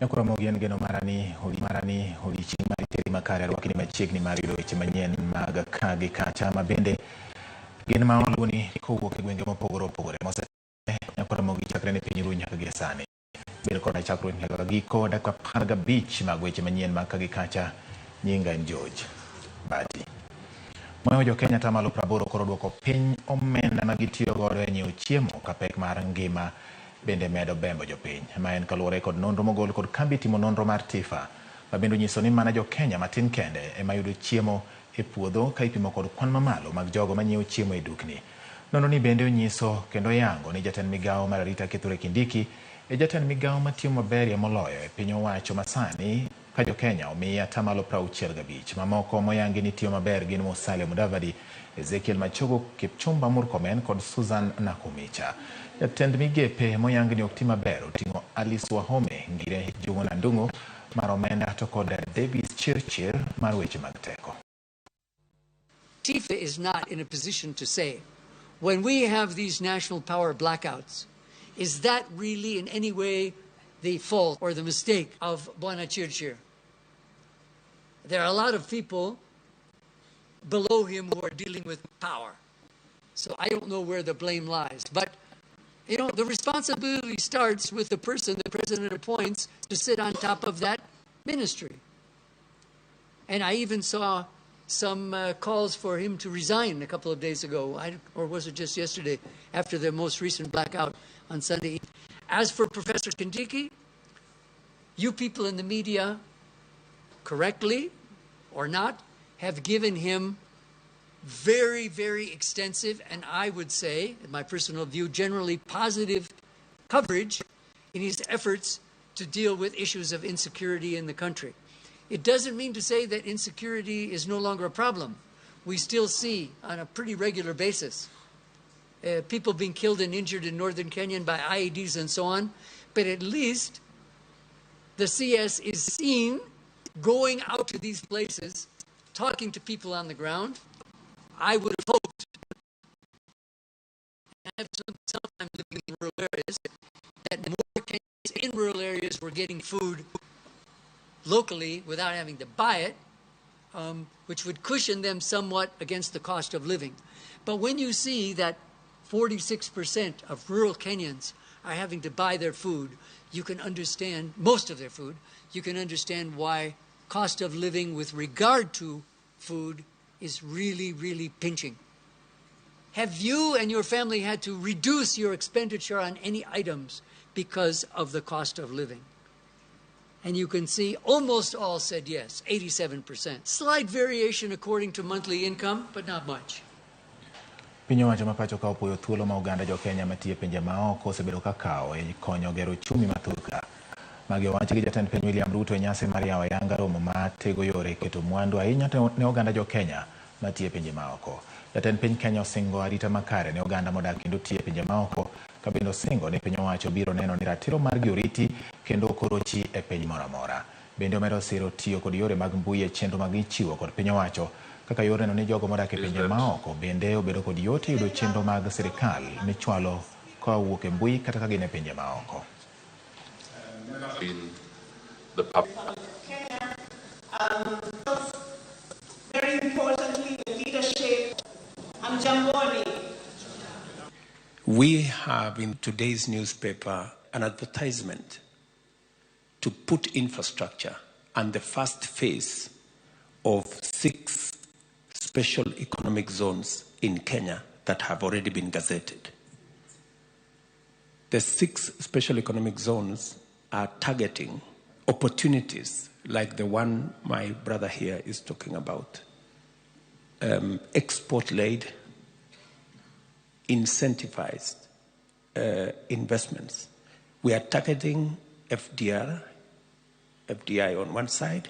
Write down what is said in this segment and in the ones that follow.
Nyakoro Ramogi en geno mara ni mara ni odiochieng' mar teri makare arwakni machiegni mar yudo weche manyien mag ka gi kacha ma bende gin ma oluwoni kowuok e gwenge mopogore opogore mosetime Nyakoro Ramogi chakre ne piny ru nyaka gie sani. Bed koda chakruok nyaka giko dakika 15 mag weche manyien mag ka gi kacha. Nyinga en George Bati. Moyo jo Kenya atamalo 80 koro duoko piny omenda ma gitiyo godo e nyiewo chiemo ka pek mar ngima bende medo bembo jopiny. Ma en kaluwore kod nonro mogol kod kambi timo nonro mar TIFA ma bende onyiso ni mana jo Kenya matin kende ema yudo chiemo e puodho ka ipimo kod kwan mamalo mag jogo manyiewo chiemo e dukni. Nonro ni bende onyiso kendo oyango ni jatend migawo mar arita Kithure Kindiki e jatend migawo matiyo maberie moloyo e piny owacho masani ka jo Kenya omiye atamalo 65. Mamoko moyangi ni tiyo maber gin Musalia Mudavadi, Ezekiel Machogu, Kipchumba Murkomen kod Susan Nakhumicha. Jatend migepe moyangi ni ok ti maber oting'o Alice Wahome, Ngire Njuguna Ndung'u mar omenda to kod Davis Chirchir mar weche mag teko. TIFA is not in a position to say, when we have these national power blackouts, is that really in any way the fault or the mistake of Bwana Chirchir? There are a lot of people below him who are dealing with power. So I don't know where the blame lies. But, you know, the responsibility starts with the person the president appoints to sit on top of that ministry. And I even saw some calls for him to resign a couple of days ago, or was it just yesterday, after the most recent blackout on Sunday. As for Professor Kindiki, you people in the media, correctly or not, have given him very, very extensive, and I would say, in my personal view, generally positive coverage in his efforts to deal with issues of insecurity in the country. It doesn't mean to say that insecurity is no longer a problem. We still see on a pretty regular basis people being killed and injured in northern Kenya by IEDs and so on, but at least the CS is seen going out to these places, talking to people on the ground. I would have hoped, and I've spent some time living in rural areas, that more Kenyans in rural areas were getting food locally without having to buy it, which would cushion them somewhat against the cost of living. But when you see that 46% of rural Kenyans are having to buy their food, you can understand, most of their food, you can understand why cost of living with regard to food is really, really pinching. Have you and your family had to reduce your expenditure on any items because of the cost of living? And you can see almost all said yes, 87%. Slight variation according to monthly income, but not much. Piny owacho ma pacho ka opuoyo thuolo ma oganda jo Kenya matiyo e pinje maoko osebedo ka kawo e konyo gero uchumi ma thurka. Magi owachi gi jatend piny William Ruto e nyasi mar yawo ayanga romo ma tego yore keto mwandu ahinya to ne oganda jo Kenya matiyo e pinje maoko. Jatend piny Kenya osingo arita makare ne oganda modak kendo tiyo e pinje maoko ka bende osingo ni piny owacho biro neno ni ratiro margi oriti kendo ok orochi e piny moro amora. Bende omedo siro tiyo kod yore mag mbui e chenro mag ichiwo kod piny owacho kaka yor neno ni jogo modak e pinje maoko bende obedo kod yot e yudo chenro mag sirikal michwalo kowuok e mbui kata ka gin e pinje maoko. In the public. Very importantly, the leadership. Hamjamboni. We have in today's newspaper an advertisement to put infrastructure and the first phase of 6 special economic zones in Kenya that have already been gazetted. The 6 special economic zones are targeting opportunities like the one my brother here is talking about. Export-led, incentivized investments. We are targeting FDR, FDI on one side.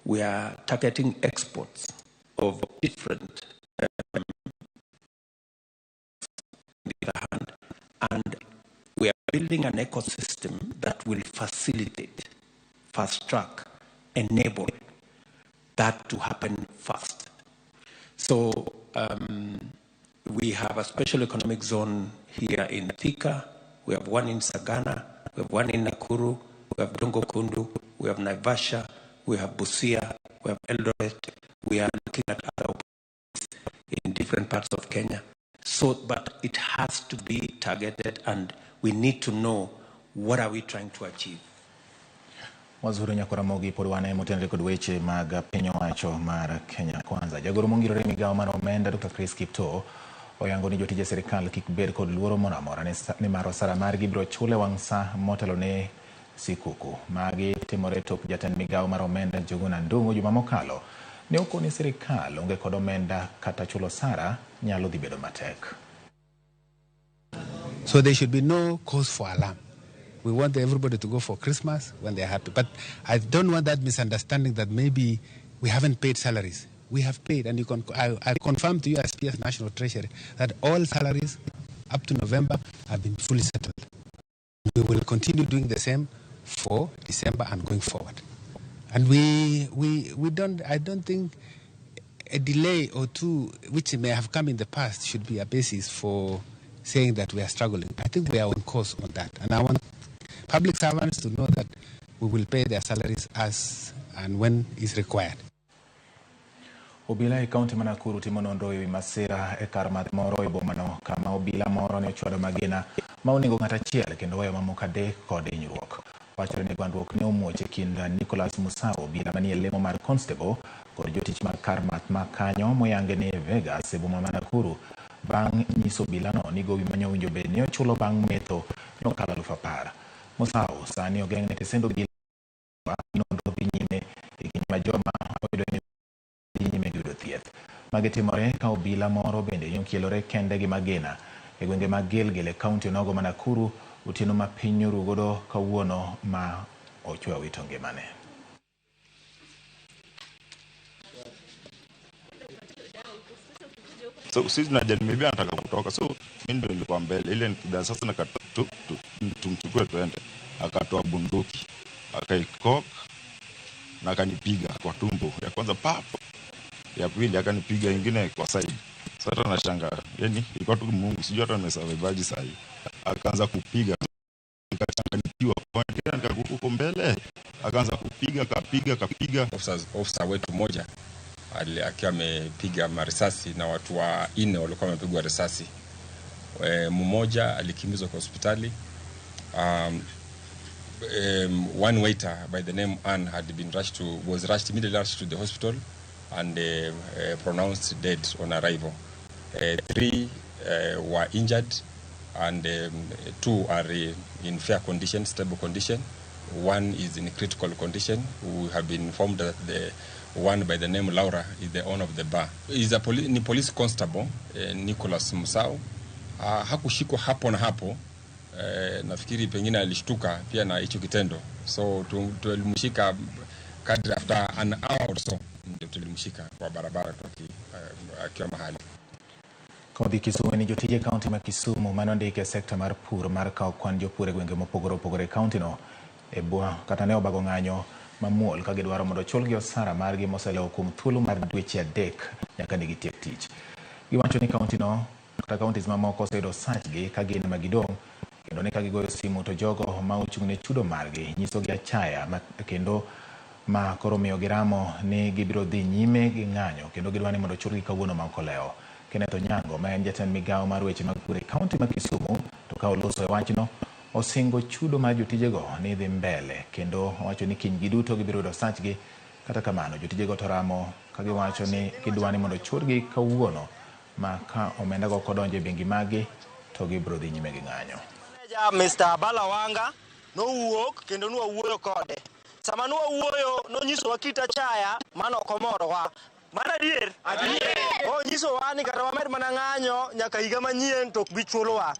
We are targeting exports of different, on the other hand, and we are building an ecosystem that will facilitate, fast track, enable that to happen fast. So we have a special economic zone here in Thika, we have one in Sagana, we have one in Nakuru, we We have Dongo Kundu, we have Naivasha, we have Busia, we have Eldoret. We are looking at other opportunities in different parts of Kenya. So, but it has to be targeted, and we need to know what are we trying to achieve. Wazuri Nyakoramogi pod wan motenore kod weche mag piny owacho mar Kenya Kwanza. Jagoro mongirore migawo mar omenda Dr. Chris Kiptoo oyango ni jotije sirikal kik bed kod luoro moro amora nimar osara margi ibiro chul e wang' sa motelo ne sikuku. Magi timore tok jatend migawo mar omenda Njuguna Ndung'u juma mokalo ne okoni sirikal onge kod omenda kata chulo osara nyalo dhi bedo matek. So there should be no cause for alarm. We want everybody to go for Christmas when they're happy. But I don't want that misunderstanding that maybe we haven't paid salaries. We have paid, and I confirm to you as PS National Treasury that all salaries up to November have been fully settled. We will continue doing the same for December and going forward. And we don't, I don't think a delay or two, which may have come in the past, should be a basis for saying that we are struggling. I think we are on course on that. And I want public servants to know that we will pay their salaries as and when is required. Obila e kaunti ma Nakuru timo nonro ewi masira e kar math moro e bomano kama obila moro ne ochwado magina ma onego ng'at achiel kendo weyo mamoko adek kod hinyruok. Wachore ni gwandruok ne omuoch e kind Nicholas Musau, obila manie lemo mar constable, kod jotich mag kar math ma kanyo moyange ni Vegas e boma ma Nakuru bang' nyiso obilano ni gowi mane owinjo bed ni ochulo bang' metho nokalo 10,000. Musau sani ogeng'ne tesend obila nonro dhi nyime e kinde ma joma oyudo ni dhi nyime gi yudo thieth. Magi timore ka obila moro bende nochielore kende gi magina e gwenge mag Gilgil e kaunti onogo ma Nakuru otieno ma piny oru godo kawuono ma ochwe owito ngimane. So sisi tunajaribu, maybe anataka kutoka, so mimi ndio nilikuwa mbele ile nikida sasa nikatu tumchukue tuende, akatoa bunduki akaikok na akanipiga kwa tumbo ya kwanza pap, ya pili akanipiga ingine kwa side. Sasa nashangaa, yani ilikuwa tu Mungu, sijui hata nimesurvive sasa hivi. Akaanza kupiga, nikachanganyikiwa, kwa nikakuwa huko mbele, akaanza kupiga, kapiga, kapiga. Officer wetu mmoja akiwa amepiga marisasi na watu wanne walikuwa wamepigwa risasi. Mmoja alikimbizwa kwa hospitali. One waiter by the name Ann had been rushed to, was rushed immediately rushed to the hospital and pronounced dead on arrival. Three were injured and 2 are in fair condition, stable condition. 1 is in critical condition. We have been informed that the one by the name Laura is the owner of the bar. Is a police constable, Nicholas Musau. Hakushikwa hapo na hapo. Nafikiri pengine alishtuka pia na hicho kitendo. So tulimshika kadri after an hour or so ndio tulimshika kwa barabara akiwa mahali. Kodhi Kisumu ni jotije kaunti ma Kisumu mane ondiki e sekta mar pur mar kawo kwan jopur e gwenge mopogore opogore e kaunti no e bwa kata ne obago ng'anyo mamuol ka gidwaro mondo chulgi osara margi moselewo kuom thuolo mar dweche 3 nyaka ne gitiek tich. Giwacho ni kaunti no kata counties mamoko oseyudo osachgi ka gin ema gidong' kendo ni ka gigoyo simu to jogo ma ochung' ne chudo margi nyisogi achaya kendo ma koro miyo giramo ni gibiro dhi nyime gi ng'anyo kendo gidwa ni mondo chulgi kawuono ma ok olewo. Kenneth Onyango ma en jatend migawo mar weche mag pur e kaunti ma Kisumu to ka oloso e wachno osingo chudo mar jotijego ni dhi mbele kendo owacho ni kiny giduto gibiro yudo osachgi. Kata kamano jotijego to ramo ka giwacho ni gidwa ni mondo chulgi kawuono ma ka omendago ok odonjo e bengi maggi to gibiro dhi nyime gi ng'anyo. Mr. Balawanga nowuok kendo nwawuoyo kode. Sama nwawuoyo nonyisowa kit achaya mane ok omorowa. Mano adier? Adier. Onyisowa ni kata wamed mana ng'anyo nyaka higa manyien to ok bi chulowa.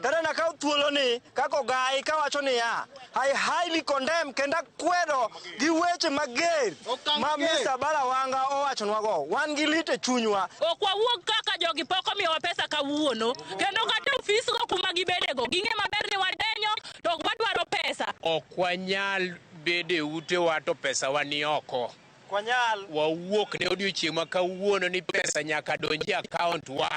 Kata nakaw thuoloni kaka ogai kawacho niya, I highly condemn kendo akwedo gi weche mager ma Mr. Balawanga owachonwago. Wan gi lit e chunywa. Ok wawuog kaka jogi pok omiyowa pesa kawuono kendo kata ofis go kuma gibedego ging'e maber ni wadenyo to ok wadwaro pesa. Ok wanyal bedo e utewa to pesa wa ni oko. Wanyal. Wawuok ne odiochieng' ma kawuono ni pesa nyaka donji e account wa.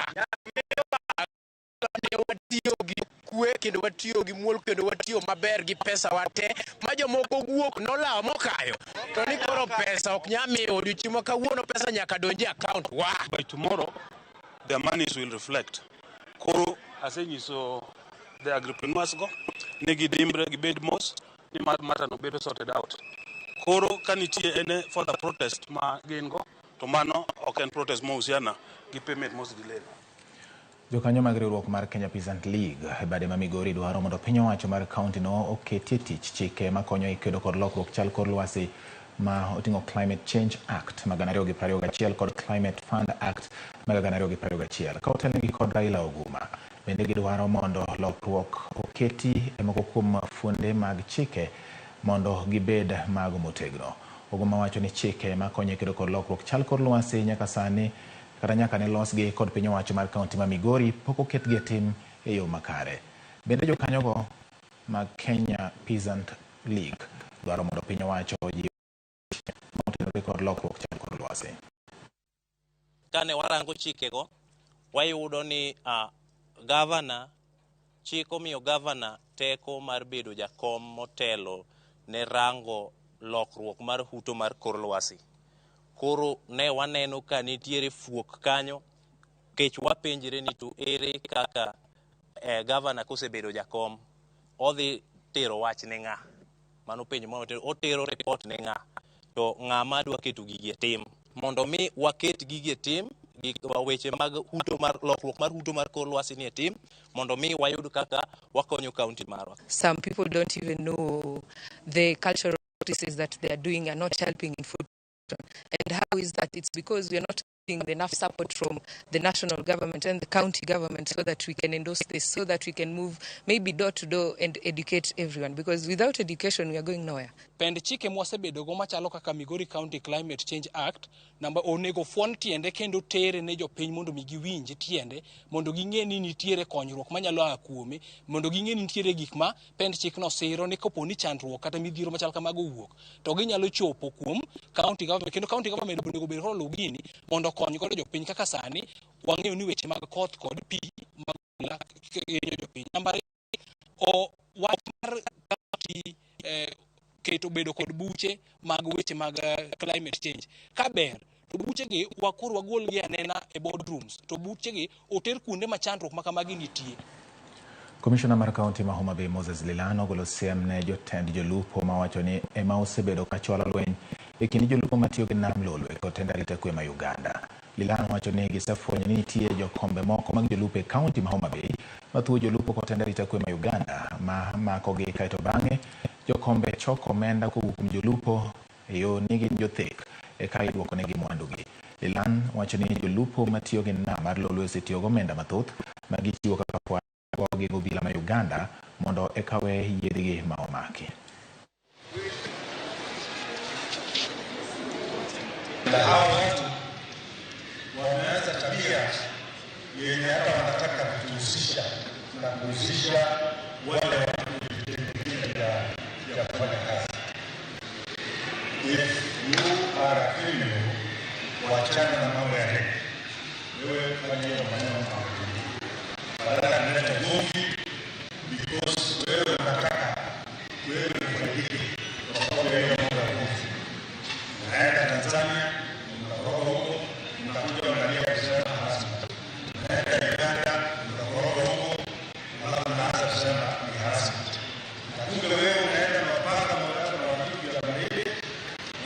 Ne watiyo gi kwe kendo watiyo gi muol kendo watiyo maber gi pesa wa te ma jomoko guok nolawo mokayo to ni koro pesa ok nyal miyo odiochieng' ma kawuono pesa nyaka donji e account wa. By tomorrow the monies will reflect. Koro asenyiso the agripreneurs go ni gidimbre gibed mos ni mar matter no bedo sorted out. Koro ka nitie any further protest ma gin go to mano ok en protest mohusiana gi payment mos delayed. Jokanyo mag riwruok mar Kenya Peasant League e bade ma Migori dwaro mondo piny owacho mar kaunti no oketie tich chike makonyo e kedo kod lokruok chal kor lwasi ma oting'o Climate Change Act mag 2021 kod Climate Fund Act mag 2021 ka otelnegi kod Raila Oguma. Bende gidwaro mondo lokruok oketi e moko kuom fuonde mag chike mondo gibed mago motegno. Oguma wacho ni chike makonyo e kedo kod lokruok chal kor lwasi nyaka sani kata nyaka ne losgi kod piny owacho mar kaunti ma Migori pok oketgi e tim e yo makare. Bende jokanyogo mag Kenya Peasant League dwaro mondo piny owacho ojiw motenore kod lokruok chal kor lwasi. Kane warango chikego, wayudo ni gavana chik omiyo gavana teko mar bedo jakom motelo ne rango lokruok mar huto mar kor lwasi. Koro ne waneno ka nitiere fuok kanyo, kech wapenjre ni to ere kaka gavana kosebedo jakom odhi tero wach ne ng'a? Mano penjo ma otero report ne ng'a? To ng'ama dwa keto gigi e tim? Mondo mi waket gigi e tim, weche mag huto mar lokruok mar huto mar kor lwasi ni e tim, mondo mi wayud kaka wakonyo kaunti marwa. Some people don't even know the cultural practices that they are doing are not helping in food production. And how is that? It's because we are not getting enough support from the national government and the county government so that we can endorse this, so that we can move maybe door to door and educate everyone. Because without education, we are going nowhere. Pend chike mwasebedogo machalo kaka Migori County Climate Change Act namba onego fuon tiende kendo tere ne jopiny mondo mi giwinj tiende, mondo ging'e ni nitiere konyruok manyalo a kuome, mondo ging'e ni nitiere gik ma pend chikno siro ni kopo ni chandruok kata midhiero machal kamago owuok to ginyalo chopo kuom county government, kendo county government onego bed koluwo gini mondo okony godo jopiny kaka sani wang'eyo ni weche mag koth kod pi mag mvula hinyo jopiny. Namba ariyo, wach mar county keto bedo kod buche mag weche mag climate change. Ka ber to buchegi wakoro wagolgi anena e boardrooms, to buchegi oter kuonde ma chandruok ma kamagi nitie. Komishona mar kaunti ma Homa Bay Moses Lilano ogolo siem ne jotend jolupo mawacho ni ema osebedo ka chwalo lweny e kind jolupo matiyo gi nam Lolwe kod tend arita kwe ma Uganda. Lilano wacho ni gisefwenyo ni nitie jokombe moko mag jolupo e kaunti ma Homa Bay mathuwo jolupo kod tend arita kwe ma Uganda ma makogi kaeto bang'e jokombe choko omenda kowuok kuom jolupo e yo ni gin jothek eka iduokonegi mwandugi. Lilan wacho ni jolupo matiyo gi nam mar Lolwe osetiyo gi omenda mathoth ma gichiwo kaka gogi obila ma Uganda mondo eka we yiedhgi ma omaki. Hawa watu wameanza tabia yenye hata wanataka kutuhusisha na kuhusisha wale watu kwenye vitendo vile vya kufanya kazi. If you are a criminal, wachana na mambo ya rege. Wewe fanya hiyo maneno mengine. Badala ya kuleta ugomvi, because wewe unataka wewe ufaidike kwa sababu ya hiyo mambo ya ugomvi. Unaenda Tanzania, mnakoroga huko, mnakuja mnalia kusema harassment. Unaenda Uganda, mnakoroga huko, alafu mnaanza kusema ni harassment. Na kumbe wewe unaenda unapanga mambo yako na watu ya baridi,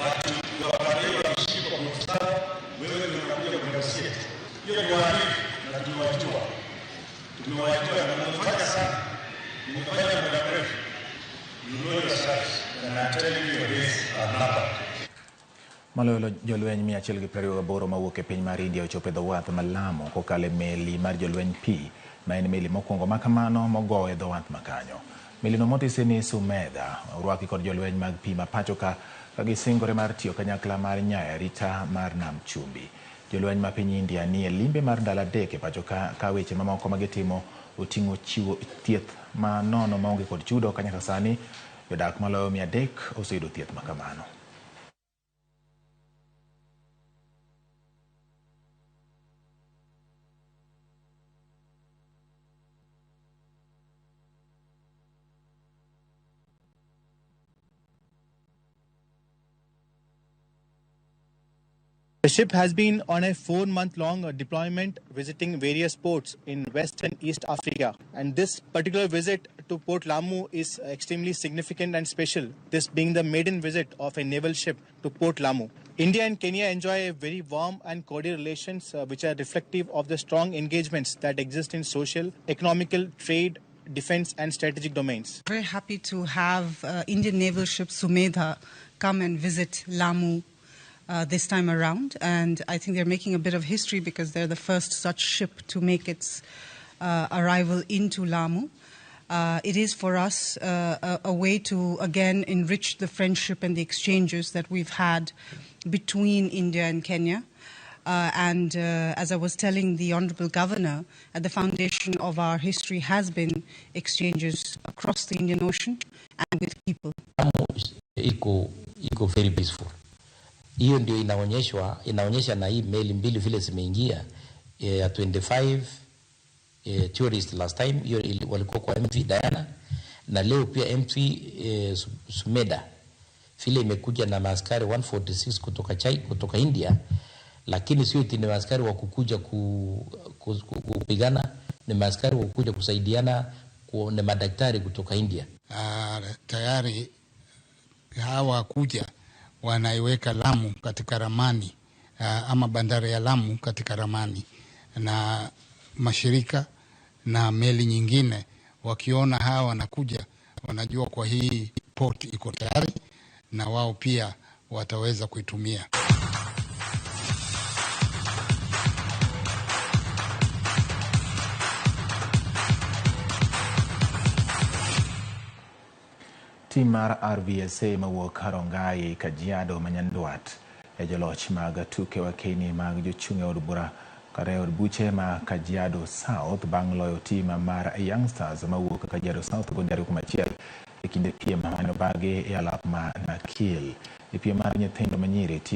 watu wa baridi wakishikwa kwa mstari, wewe ndio unakuja kunegotiate. Hiyo ni uhalifu na tumewajua. Tumewajua na mmefanya sana. Mmefanya muda mrefu. You know yourselves, and I'm telling you your days are numbered. Maloyo jolweny 128 mawuok e piny mar India ochopo e dho wath ma Lamu kokalo e meli mar jolweny pi ma en meli mokwongo ma kamano mogowo e dho wath ma kanyo. Melino motisi ni Sumedha orwaki kod jolweny mag pi ma pacho ka gisingore mar tiyo kanyakla mar nyayo arita mar nam chumbi. Jolweny ma piny India ni e limbe mar ndalo 3 e pacho ka weche mamoko ma gitimo oting'o chiwo thieth ma nono maonge kod chudo ka nyaka sani jodak maloyo 300 oseyudo thieth ma kamano. ship has been on a 4-month-long deployment visiting various ports in West and East Africa. And this particular visit to Port Lamu is extremely significant and special, this being the maiden visit of a naval ship to Port Lamu. India and Kenya enjoy a very warm and cordial relations which are reflective of the strong engagements that exist in social, economical, trade, defense and strategic domains. Very happy to have Indian naval ship Sumedha come and visit Lamu this time around, and I think they're making a bit of history because they're the first such ship to make its arrival into Lamu. It is for us a way to again enrich the friendship and the exchanges that we've had between India and Kenya. And as I was telling the Honorable Governor, at the foundation of our history has been exchanges across the Indian Ocean and with people. Lamu iko very peaceful. Hiyo ndio inaonyesha na hii meli mbili vile zimeingia ya 25 tourist last time, hiyo walikuwa kwa MV Diana, na leo pia MV Sumedha vile imekuja na maaskari 146 kutoka China, kutoka India, lakini sio eti ni maaskari wa kukuja kupigana, ni maaskari wa kukuja kusaidiana, ni madaktari kutoka India. Tayari hawa kuja wanaiweka Lamu katika ramani, ama bandari ya Lamu katika ramani, na mashirika na meli nyingine wakiona hawa wanakuja, wanajua kwa hii port iko tayari na wao pia wataweza kuitumia. Tim mar RVSA mawuok Rongai, Kajiado ma Nyandwat e joloch mag tuke wakeni mag jochung' e od bura kata e od buche ma Kajiado South bang' loyo tim mar Youngsters mawuok Kajiado South gonde 2-1 e kinde piem mane obagi e alap ma Nakil. E piem mar nyithindo manyiri tim